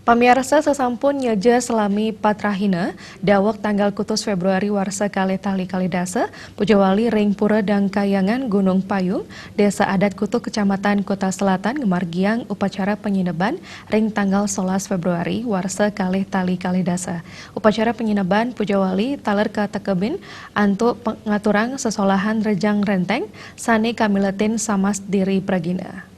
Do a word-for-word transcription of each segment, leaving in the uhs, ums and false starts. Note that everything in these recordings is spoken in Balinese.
Pamiarsa, sasampun nyeja salami pat rahina, daweg tanggal kutus Februari warsa kalih tali kalih dasa, pujawali ring Pura Dangkayangan Gunung Payung, Desa Adat Kutuh, Kecamatan Kuta Selatan, ngamargiang upacara panyineban ring tanggal solas Februari warsa kalih tali kalih dasa. Upacara panyineban pujawali taler katekebin antuk pang-, ngaturang sesolahan Rejang Renteng sane kamiletin samas diri pragina.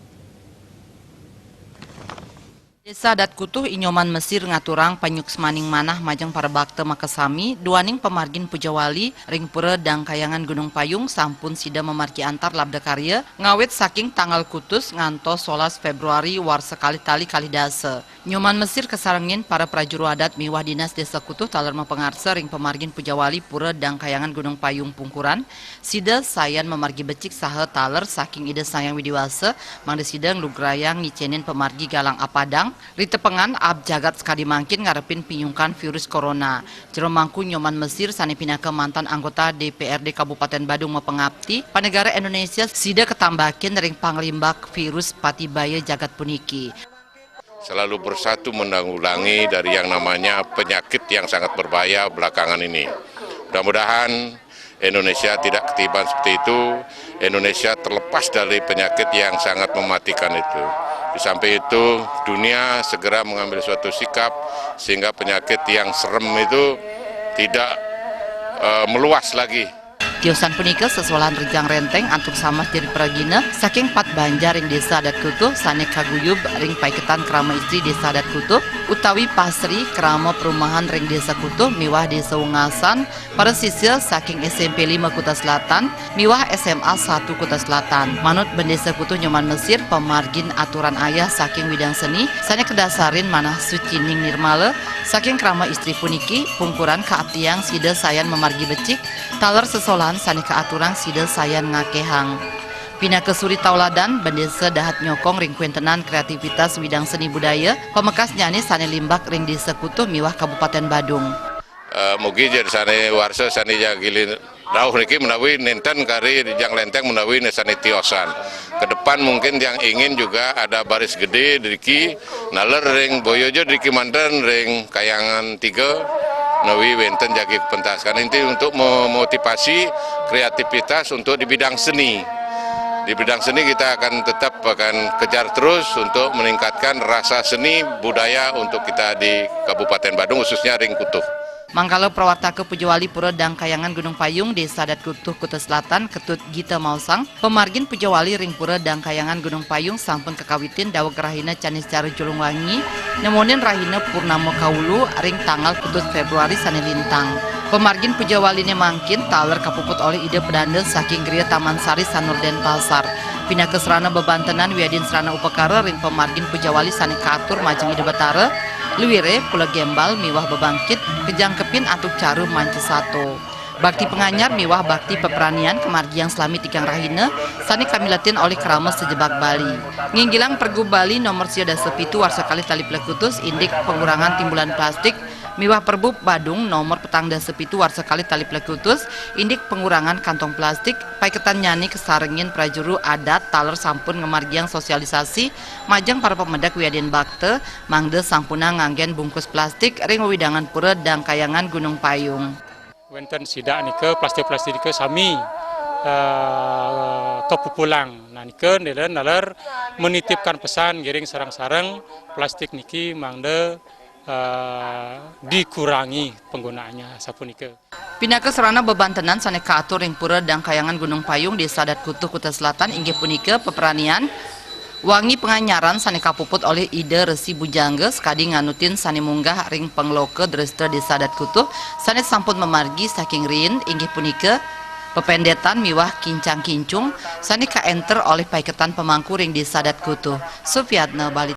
Desa Adat Kutuh, I Nyoman Mesir ngaturang panyuksmaning manah majeng para bakta makasami duaning pamargin pujawali ring Pura Dangkayangan Gunung Payung sampun sida mamargi antar labda karya ngawit saking tanggal kutus ngantos solas Februari warsa kalih tali kalih dasa. Nyoman Mesir kasarengin para prajuru adat miwah dinas Desa Kutuh taler mapangarsa ring pamargin pujawali Pura Dangkayangan Gunung Payung pungkuran, sida sayan mamargi becik saha taler saking Ida Sang Hyang Widi Wasa, mangda sida nglugrayang ngicenin pamargi galang apadang, ritepengan aab jagat sakadi mangkin ngarepin pinyungkan virus corona. Jero Mangku Nyoman Mesir sane pinaka mantan anggota D P R D Kabupaten Badung mapangapti, panegara Indonesia sida katambakin ring panglimbak virus pati baya jagat puniki. Selalu bersatu menanggulangi dari yang namanya penyakit yang sangat berbahaya belakangan ini. Mudah-mudahan Indonesia tidak ketiban seperti itu, Indonesia terlepas dari penyakit yang sangat mematikan itu. Di samping itu, dunia segera mengambil suatu sikap sehingga penyakit yang serem itu tidak, eh, meluas lagi. Tiosan punika sesolahan Rejang Renteng antuk samas diri pragina saking pat banjar ring Desa Adat Kutuh sane kaguyub ring paiketan krama istri Desa Adat Kutuh utawi pasri krama perumahan ring Desa Kutuh miwah Desa Ungasan, para sisya saking S M P lima Kuta Selatan miwah S M A satu Kuta Selatan. Manut Bendesa Kutuh Nyoman Mesir, pamargin aturan ayah saking widang seni sane kadasarin manah sucining nirmala saking krama istri puniki, pungkuran kaaptiang sida sayan mamargi becik, taler sesolahan sane kaaturang sida sayan ngakehang. Pinaka suri tauladan, Bendesa dahat nyokong ring kwentenan kreativitas widang seni budaya pamekasnyane sane limbak ring Desa Kutuh miwah Kabupaten Badung. Eh, mugi ja sane warsa sane jagi rauh niki menawi nenten kari Rejang Renteng menawi sane tiosan. Ke depan mungkin yang ingin juga ada baris gede driki, naler ring boya ja driki manten ring Kayangan Tiga, menawi wenten jagi pentas. Karena inti untuk memotivasi kreativitas untuk di bidang seni. Di bidang seni kita akan tetap akan kejar terus untuk meningkatkan rasa seni budaya untuk kita di Kabupaten Badung, khususnya ring Kutuh. Mangkala prawartaka pujawali Pura Dangkayangan Gunung Payung, Desa Adat Kutuh, Kuta Selatan, Ketut Gita maosang, pamargin pujawali ring Pura Dangkayangan Gunung Payung sampun kakawitin daweg rahina Caniscara Julung Wangi, nemonin rahina Purnama Kaulu ring tanggal kutus Februari sane lintang. Pamargin pujawaline mangkin taler kapuput olih Ida Pedanda saking Griya Taman Sari Sanur Denpasar. Pinaka sarana bebantenan wiadin sarana upakara ring pamargin pujawali sane katur majeng Ida Batara, luire, pula gembal miwah bebangkit, kajangkepin antuk cara manca sato. Bakti panganyar miwah bakti pepranian kamargiang salami tigang rahina, sane kamiletin olih krama sajebag Bali. Nginggilang Pergub Bali nomor sia dasa pitu warsa kalih tali plekutus indik pengurangan timbulan plastik, miwah Pergub Badung nomor petang dasa pitu warsa kalih tali plekutus indik pengurangan kantong plastik, paiketannyane kasarengin prajuru adat taler sampun ngamargiang sosialisasi majeng para pamedek wiadin bakta, mangda sampunang nganggen bungkus plastik ring wewidangan Pura Dangkayangan Gunung Payung. Wenten sidak nika, plastik-plastik nika sami, eh, kapupulang. Nah, nika nila naler menitipkan pesan ngiring sareng-sareng plastik niki mangda, eh, dikurangi penggunaannya, sapunika. Pinaka sarana bebantenan sane kaatur ring Pura Dangkayangan Gunung Payung, Desa Adat Kutuh, Kuta Selatan, inggih punika pepranian wangi panganyaran sane kapuput olih Ida Resi Bujangga sakadi nganutin sane munggah ring pangloka dresta Desa Adat Kutuh sane sampun mamargi saking riin, inggih punika pependetan miwah kincang-kincung sane kaenter olih paiketan pamangku ring Desa Adat Kutuh. Sufiatna, Bali.